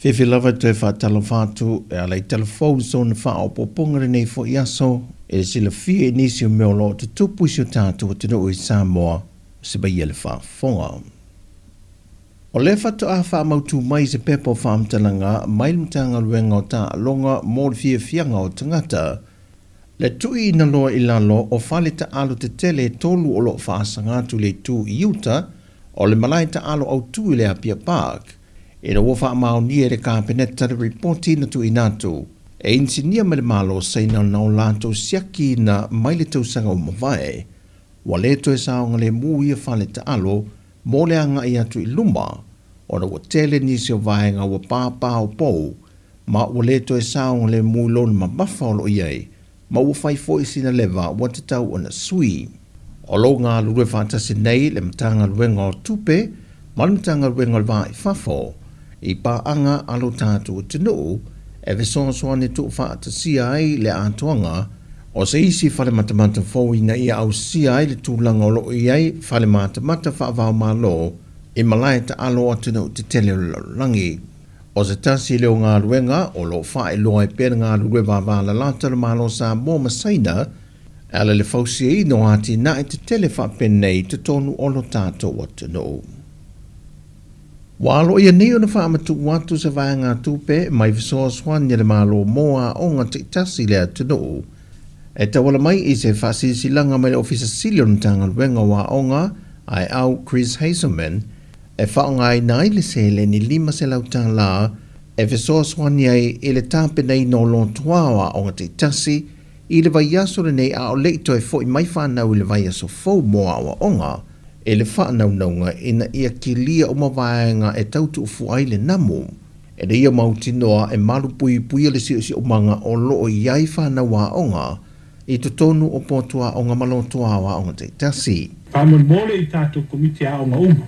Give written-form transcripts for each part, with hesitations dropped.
Fiafia lava e toe faatalofa atu e ala i tala fou i sona faaopoopoga lenei foi aso e silafia i nisi o mea o lo o tutupu i si o tatou atunuu i Samoa se maia le faafofoga. O lea faatoa faamautu mai se pepa o faamatalaga mai le Matagaluega o Taaloga mo le Fiafiaga o Tagata, le tuuina loa i lalo o fale taaalo tetele e tolu o lo o faasaga atu i le itu i uta o le malae taaalo autu i le Apia Park, ina ua faamaonia e le Kapeneta le ripoti na tuuina atu e inisinia mai le Malo o Saina na o latou siakiina mai le tausaga ua mavae, ua le toe saogalemu ia fale taaalo mo le agai atu i luma ona ua tele nisi o vaega ua pāpaopou ma ua le toe saogalemu i lona mamafa o lo o i ai, ma ua fai foi sina leva ua tatau ona sui. O lo o galulue faatasi nei le Matagaluega o Tupe ma le Matagaluega o le Va i Fafo i paaga a lo tatou atunuu e fesoasoani tuufaatasia ai le atoaga o se isi fale matamata fou ina ia ausia ai le tulaga o lo o i ai fale matamata faava-o-Malo i malae taalo o atunuu tetele o le lalolagi. O se tasi lea o galuega o lo o faailoa ai pea le galulue vavalalata o le Malo o Samoa ma Saina e ala i le fausiaina o atinae tetele faapenei i totonu o lo tatou atunuu. Ua aloaia nei ona faamatuu atu se vaegatupe mai fesoasoani a le Malo mo aoga taitasi i le atunuu e tauala mai i se faasilasilaga mai le Ofisa Sili o le Matagaluega o Aoga, Aeau Chris Hazelman, e faaaogaina ai le seleni $500 e fesoasoani ai i le tapenaina o lotoa o aoga taitasi i le vaiaso lenei a o le i toe foi mai fanau i le vaiaso fou mo aoaoga i le faanaunauga ina ia kilia uma vaega e tau tuufua ai le namu e le ia mautinoa e malupuipuia le siosiomaga o lo o i ai fanau aoga i totonu o potu aoga ma lotoa o aoga taitasi. Faamolemole i tatou Komiti Aoga uma,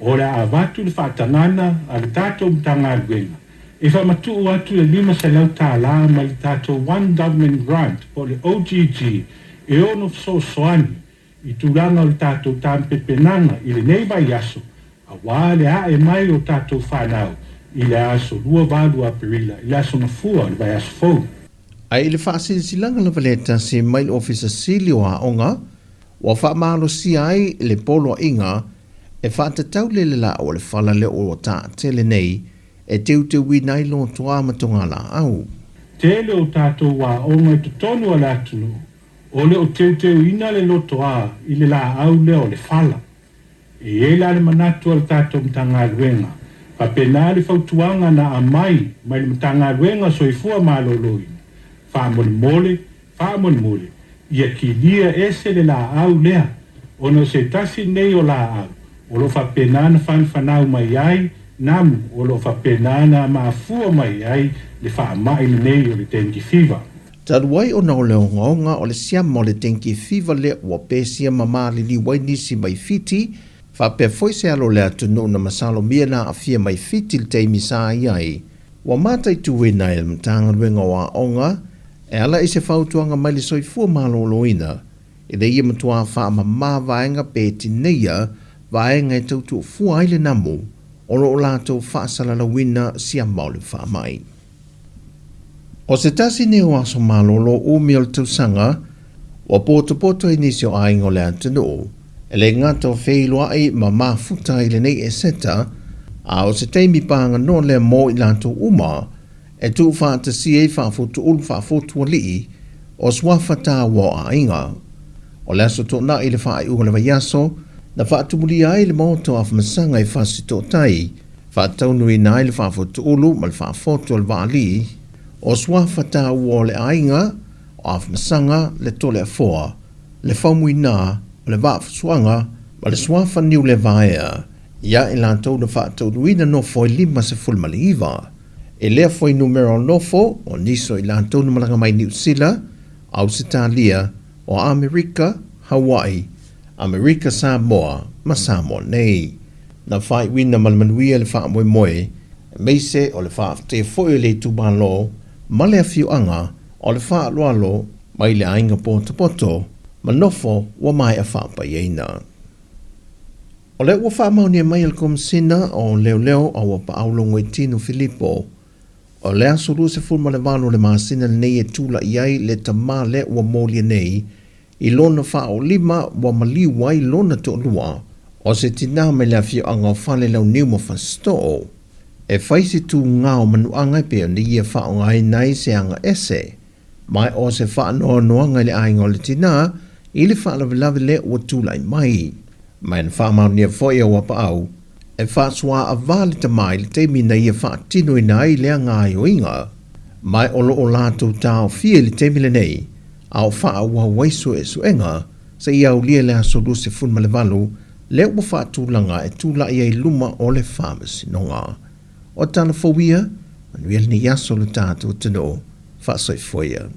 o le a avatu le faatagana a le tatou Matagaluega e faamatuu atu le $500 mai le tatou One Government Grant po o le OGG e ono fesoasoani i tulaga o le tatou tapenapenaga i lenei vaiaso aua le ae mai o tatou fanau i le aso 28 Aperila i le Aso Gafua o le vaiaso fou. A i le faasilasilaga lava lea tasi mai le Ofisa Sili o Aoga, ua faamalosia ai le poloaiga e faatatau le lelaau o le fala lea ua taatele nei e teuteuina ai lotoa ma togalaau. Tele o tatou aoga i totonu o le atunuu o le o teuteuina le lotoa i le laau lea o le fala. E i ai la le manatu a le tatou Matagaluega, faapena le fautuaga na aumai mai le Matagaluega o Soifua Maloloina, faamolemole, faamolemole, ia kilia ese le laau lea, ona o se tasi lenei o laau o lo o faapena ona fanafanau mai ai namu o lo o faapena ona mafua mai ai le faamai lenei o le dengue fever. Talu ai ona o le ogaoga o le siama o le dengue fever lea ua pesia ma maliliu ai nisi mai Fiti, faapea foi se alo o le atunuu na masalomia na aafia mai Fiti i le taimi sa i ai, ua mataituina e le Matagaluega o Aoga e ala i se fautuaga mai le Soifua Maloloina ina ia matua faamama vaega pe tineia vaega e tau tuufua ai le namu o lo o latou faasalalauina siama o le faamai. O se tasi nei o aso malolo umi o le tausaga, ua potopoto ai nisi o aiga o le atunuu, e le gata o feiloai ma mafuta i lenei Eseta, a o se taimi paganoa lea mo i latou uma e tuufaatasia ai faafotuulu faafotualii o suafa taua o aiga. O le aso Toonai i le faaiuga o le vaiaso, na faatumulia ai le Maota o Afamasaga i Fasitootai, faataunuuina ai le faafotuulu ma le faafotu o le vaalii, o suafa taua o le aiga, o Afamasaga, le Toleafoa, le Faumuina, o le Vaafusuaga ma le suafa Niulevaea, ia i latou na faataunuuina nofo e 59. E lea fuainumera o nofo o nisi o i latou na malaga mai Niu Sila, Ausetalia, o Amerika, Hawaii, Amerika Samoa ma Samoa nei. Na faaiuina ma le manuia le faamoemoe, aemaise o le faafetaia foi o le itumalo ma le afioaga o le faaaloalo mai le aiga potopoto ma nofo ua maea faapaiaina. O lea ua faamaonia mai e le Komesina o Leoleo a Auapaau Logoitino Filipo, o le aso 28 o le masina lenei e tulai ai le tama lea ua molia nei i lona faaolima ua maliu ai lona toalua, o se tinā mai le afioaga o Falelauniu ma Fasitoo. E fai se tuga o manuaga e pei ona ia faaaogaina ai se aga ese, ma o se faanoanoaga i le aiga o le tinā i le faalavelave lea ua tulai mai. Ma na faamaonia foi e Auapaau, e faasuaava le tama i le taimi na ia faatinoina ai lea gaoioiga, ma o lo o latou taofia i le taimi lenei, a o faaauau ai suesuega seia aulia le aso 28 lea ua faatulaga e tulai ai i luma o le Faamasinoga. O tala fou ia, manuia lenei aso lo tatou atunuu. Faasoifua ia.